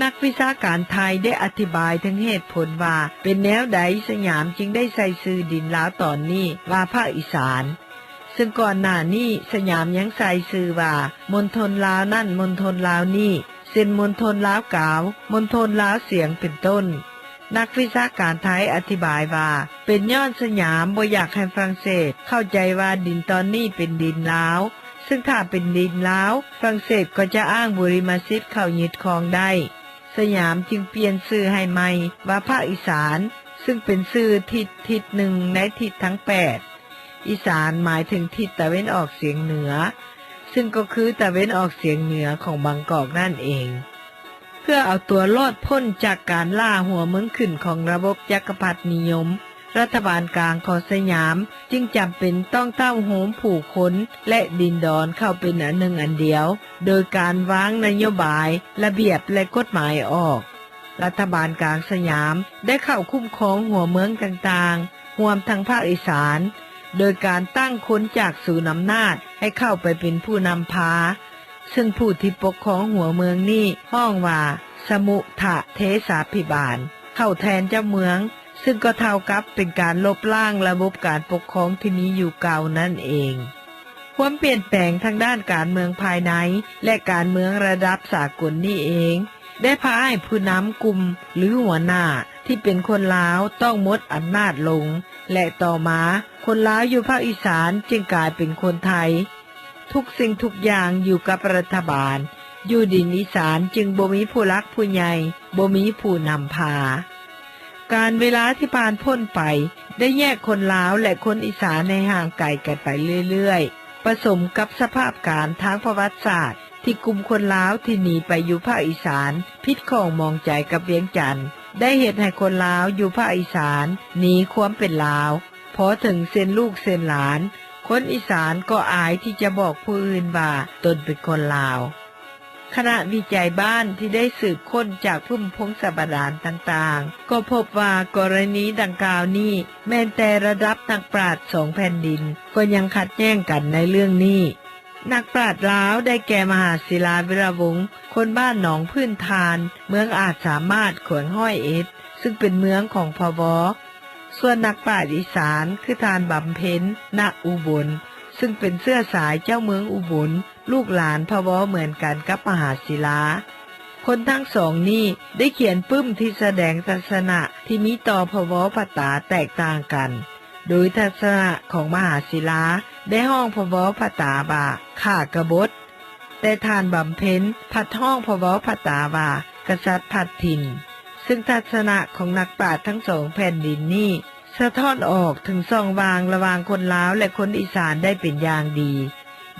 ນັກວິຊາການໄທໄດ້ອະທິບາຍເຖິງເຫດຜົນວ່າ ເປັນແນວໃດສຍາມຈຶ່ງໄດ້ໃສ່ຊື່ດິນລາວຕອນນີ້ວ່າພາກອີສານ, ເຊິ່ງກ່ອນໜ້ານີ້ສຍາມຍັງໃສ່ຊື່ວ່າມົນທົນລາວນັ້ນມົນທົນລາວນີ້ ເຊັ່ນ ມົນທົນລາວກາວ, ມົນທົນລາວສຽງ ເປັນຕົ້ນ. ນັກວິຊາການໄທອະທິບາຍວ່າ ເປັນຍ້ອນສຍາມບໍ່ຢາກໃຫ້ຝຣັ່ງເສດເຂົ້າໃຈວ່າດິນຕອນນີ້ເປັນດິນລາວ, ເຊິ່ງຖ້າເປັນດິນລາວ, ຝຣັ່ງເສດກໍຈະອ້າງບຸລິມະສິດເຂົ້າຍຶດຄອງໄດ້. ສຍາມຈຶ່ງປ່ຽນຊື່ໃຫ້ໃໝ່ວ່າພາກອີສານ, ເຊິ່ງເປັນຊື່ທິດທິດໜຶ່ງໃນທິດທັງແປດ. ອີສານໝາຍເຖິງທິດຕາເວັນອອກສຽງເໜືອ, ເຊິ່ງກໍຄືຕາເວັນອອກສຽງເໜືອຂອງບາງກອກນັ້ນເອງ. ເພື່ອເອົາຕົວລອດພົ້ນຈາກການລ່າຫົວເມືອງຂຶ້ນຂອງລະບົບຈັກກະພັດນິຍົມ, ລັດຖະບານກາງຂອງສຍາມຈຶ່ງຈຳເປັນຕ້ອງເຕົ້າໂຮມຜູ້ຄົນ ແລະ ດິນດອນເຂົ້າເປັນອັນໜຶ່ງອັນດຽວ, ໂດຍການວາງນະໂຍບາຍ, ລະບຽບ ແລະ ກົດໝາຍອອກ. ລັດຖະບານກາງສຍາມໄດ້ເຂົ້າຄຸ້ມຄອງຫົວເມືອງຕ່າງໆ, ຮວມທັງພາກອີສານ, ໂດຍການຕັ້ງຄົນຈາກສູນອຳນາດໃຫ້ເຂົ້າໄປເປັນຜູ້ນຳພາ, ເຊິ່ງຜູ້ທີ່ປົກຄອງຫົວເມືອງນີ້ຮ້ອງວ່າ ສະມຸທະເທສາພິບານ ເຂົ້າແທນເຈົ້າເມືອງ, ເຊິ່ງກໍເທົ່າກັບເປັນການລົບລ້າງລະບົບການປົກຄອງທີ່ມີຢູ່ເກົ່ານັ້ນເອງ. ຄວາມປ່ຽນແປງທາງດ້ານການເມືອງພາຍໃນ ແລະ ການເມືອງລະດັບສາກົນນີ້ເອງ ໄດ້ພາໃຫ້ຜູ້ນຳກຸ່ມ ຫຼື ຫົວໜ້າທີ່ເປັນຄົນລາວຕ້ອງໝົດອຳນາດລົງ ແລະ ຕໍ່ມາຄົນລາວຢູ່ພາກອີສານຈຶ່ງກາຍເປັນຄົນໄທ. ທຸກສິ່ງທຸກຢ່າງຢູ່ກັບລັດຖະບານ, ຢູ່ດິນອີສານຈຶ່ງບໍ່ມີຜູ້ຫຼັກຜູ້ໃຫຍ່, ບໍ່ມີຜູ້ນຳພາ. ການເວລາທີ່ຜ່ານພົ້ນໄປ ໄດ້ແຍກຄົນລາວ ແລະ ຄົນອີສານໃຫ້ຫ່າງໄກກັນໄປເລື້ອຍໆ, ປະສົມກັບສະພາບການທາງປະຫວັດສາດ ທີ່ກຸ່ມຄົນລາວທີ່ໜີໄປຢູ່ພາກອີສານຜິດຂ້ອງໝອງໃຈກັບວຽງຈັນ ໄດ້ເຮັດໃຫ້ຄົນລາວຢູ່ພາກອີສານໜີຄວາມເປັນລາວ. ພໍເຖິງເຊັ່ນລູກເຊັ່ນຫຼານ, ຄົນອີສານກໍອາຍທີ່ຈະບອກຜູ້ອື່ນວ່າຕົນເປັນຄົນລາວ. ຄະນະວິໄຈບ້ານທີ່ໄດ້ສືບຄົ້ນຈາກປຶ້ມພົງສະບາດານຕ່າງໆ ກໍພົບວ່າກໍລະນີດັ່ງກ່າວນີ້ ແມ່ນແຕ່ລະດັບນັກປາດສອງແຜ່ນດິນກໍຍັງຂັດແຍ່ງກັນໃນເລື່ອງນີ້. ນັກປາດລາວໄດ້ແກ່ມະຫາສິລາ ວິລະວົງ ຄົນບ້ານໜອງພື້ນທານ ເມືອງອາດສາມາດ ແຂວງຮ້ອຍເອັດ ຊຶ່ງເປັນເມືອງຂອງພະວ. ສ່ວນນັກປາດອີສານ ຄືທ່ານບຳເພັນ ນະອຸບົນ ຊຶ່ງເປັນເຊື້ອສາຍເຈົ້າເມືອງອຸບົນ ລູກຫຼານພະວໍເໝືອນກັນກັບມະຫາສິລາ. ຄົນທັງສອງນີ້ໄດ້ຂຽນປຶ້ມທີ່ສະແດງທັດສະນະທີ່ມີຕໍ່ພະວໍພະຕາແຕກຕ່າງກັນ, ໂດຍທັດສະນະຂອງມະຫາສິລາໄດ້ຮ້ອງພະວໍພະຕາວ່າຂ້າກະບົດ, ແຕ່ທ່ານບຳເພັນພັດຮ້ອງພະວໍພະຕາວ່າກະສັດພັດຖິ່ນ. ຊຶ່ງທັດສະນະຂອງນັກປາດທັງສອງແຜ່ນດິນນີ້ ສະທ້ອນອອກເຖິງຊ່ອງວ່າງລະຫວ່າງຄົນລາວ ແລະ ຄົນອີສານໄດ້ເປັນຢ່າງດີ.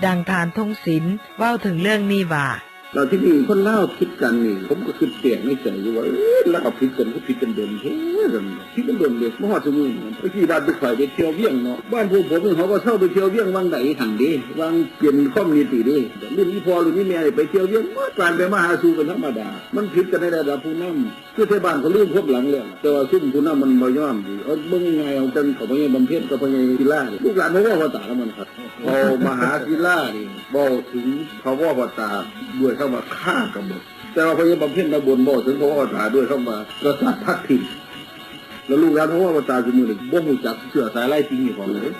ດັ່ງທ່ານ ທົງສິນ ເວົ້າເຖິງເລື່ອງນີ້ວ່າ: ແລ້ວທີນີ້ຄົນລາວຜິດກັນນີ້ ຜົມກໍຄິດແປກໃນໃຈຢູ່ວ່າ ເອີ ລາວຜິດກັນຄືຜິດກັນດົນແທ້ ຜິດກັນດົນເດ ມາຮອດຊຸມື້ນີ້. ແຕ່ກີ້ບ້ານໄປຂ້ອຍໄປທ່ຽວວຽງເນາະ ບ້ານພວກຜົມນີ້ ເຂົາກໍເຊົາໄປທ່ຽວວຽງຫວ່າງໃດຫັ້ນເດ ຫວ່າງເປັນຄອມມິວນິດນີ້ເດ ລຸ້ນອີ່ພໍ່ລຸ້ນອີ່ແມ່ໄປທ່ຽວວຽງໝົດ ການໄປມາຫາສູ່ກັນທຳມະດາ ມັນຜິດກັນໃນລະດັບຜູ້ນຳ. ຄືໄທບ້ານເຂົາລືມຄວາມຫຼັງແລ້ວ ແຕ່ວ່າຊຸມຜູ້ນຳມັນບໍ່ຍອມດີ. ເອົາເບິ່ງງ່າຍໆ ເອົາຈັ່ງເຂົາ ພະໃຫຍ່ບຳເພັນກັບພະໃຫຍ່ສິລາ ລູກຫຼານພະວໍພະຕາລະມັນຄັກ ເອົາມະຫາສິລານີ້ເວົ້າເຖິງພະວໍພະຕາດ້ວຍຄຳວ່າຂ້າກະບົດ, ແຕ່ວ່າພະໃຫຍ່ບຳເພັນນະບົນເວົ້າເຖິງພະວໍພະຕາດ້ວຍຄຳວ່າກະສັດພັດຖິ່ນ. ແລ້ວລູກຫຼານພະວໍພະຕາຊຸມື້ນີ້ບໍ່ຮູ້ຈັກເຊື້ອສາຍລາຍຕິງນີ້ຂອງເລີຍ.